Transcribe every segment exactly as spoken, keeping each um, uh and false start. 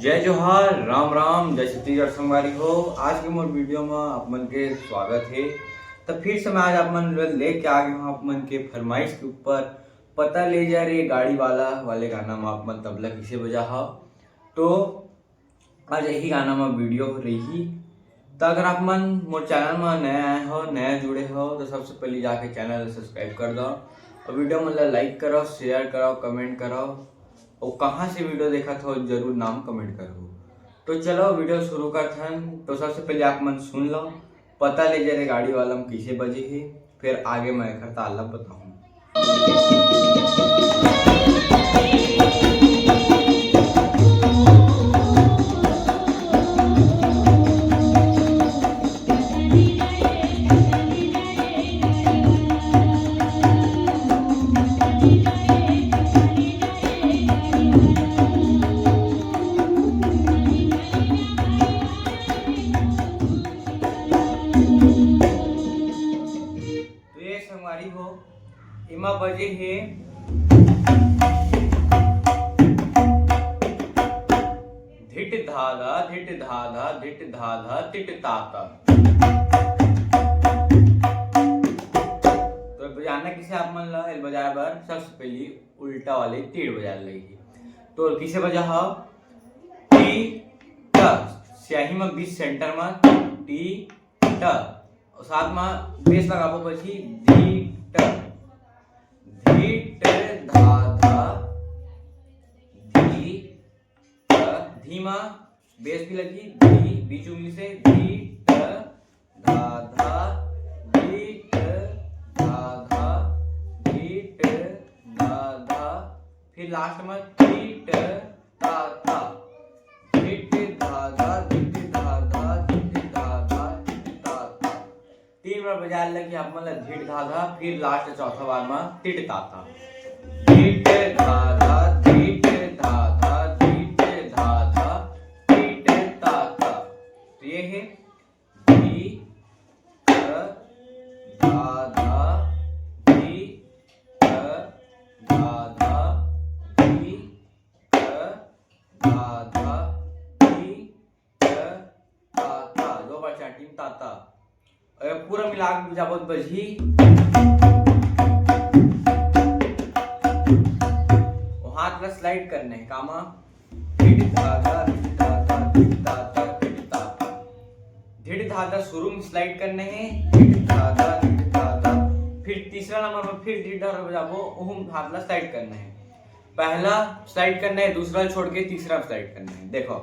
जय जोहार, राम राम, जय छत्तीसगढ़ संगवारी हो। आज के मोर वीडियो में आप मन के स्वागत हे। तो फिर से मैं आज आप मन ल लेके आ गया हूँ आप मन के फरमाइश के ऊपर पता ले जा रे गाड़ी वाला वाले गाना में आप मन तबला किसे बजा हो। तो आज यही गाना में वीडियो रही। तो अगर आप मन मोर चैनल में नया आए हो, नया जुड़े हो, तो सबसे पहले जाके चैनल सब्सक्राइब कर दो और वीडियो मन ला लाइक करो, शेयर करो, कमेंट करो और कहाँ से वीडियो देखत हो जरूर नाम कमेंट करो। तो चलो वीडियो शुरू करथन। तो सबसे पहले आप मन सुन लो पता ले जा रे गाड़ी वाला में किसे बजे हे, फिर आगे मैं एकर ताल ला बताऊँ। तो ये संगवारी हो, एमा बजे हे धिट धाधा, धिट धाधा, धिट धाधा, तिट ताता। तो बजाना किसे आप मन ला, एल बजाए बर सबसे पहली उल्टा वाले तीर बजाए लगही। तो किसे बजा हो? टी ट, स्याही में बीच सेंटर में टी ट, और साथ में बेस लगाबो बजी धी ट, धी ट धा धा धी ट, धी में बेस भी लगी, धी बीच उंगली से, धी ट धा धा, धी ट धा धा, धी ट धा धा, फिर लास्ट में धी ट ता ता, धिट धा धा, धिट धा धा, धिट धा धा, धिट ता ता। तीन बार बजाए लगी आप मन ला धिट धा धा, फिर लास्ट चौथा बार में तिट ता ता। धिट धा धा, धिट धा धा, धिट धा धा, तिट ता ता। तो ये है धी ट धा धा, धी ट धा धा, धी ट धा धा, धी ट ता ता। दो बार चांटिंग ता ता। अरे पूरा मिला के बजाबो त बजही। वो हाथ ला स्लाइड करने है कामा। धिट धाधा, धिट धाधा, धिट धाधा, धिट धाधा। धिट धाधा शुरू में स्लाइड करने है, धिट धाधा, धिट धाधा। फिर तीसरा नंबर में फिर धिट धाधा बजाबो, ओहू में हाथ ला स्लाइड करने है। पहला स्लाइड करने है, दूसरा छोड़ के तीसरा स्लाइड करने है। देखो,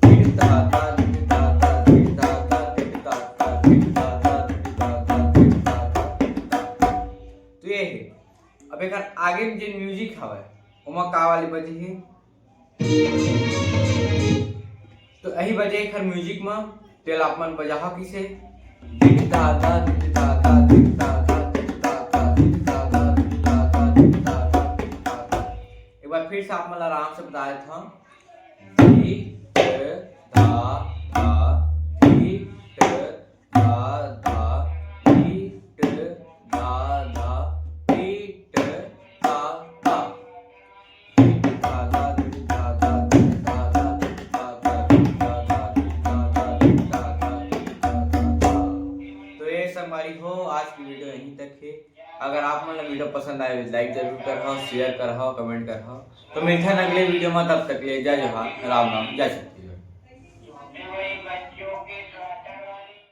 धिट धाधा, धिट धाधा, धिट धाधा, धिट धाधा, धिट धाधा, धिट धाधा, धिट धाधा, धिट धाधा। तो ये है। अब एक आगे में जो म्यूजिक हवे, ओमा का वाली बजे है? तो यही बजे एक हर म्यूजिक में, तेल आप मन बजाहा किसे? धिट धाधा, धिट धाधा, धिट धाधा, धिट धाधा, धिट धाधा, धिट धाधा, धिट धाधा, धिट धाधा। एक बार फिर से आप मन ला आराम से बता देता हूँ। धी ट धा धा, धी ट धा धा, धी ट धा धा, धी ट ता ता। तो ये संगवारी हो, आज की वीडियो यहीं तक है। अगर आप मन ला वीडियो पसंद आए, लाइक जरूर करहो, शेयर करहो, कमेंट करहो। तो मिलथन अगले वीडियो में, तब तक ले जय जोहार, राम राम, जय छत्तीसगढ़।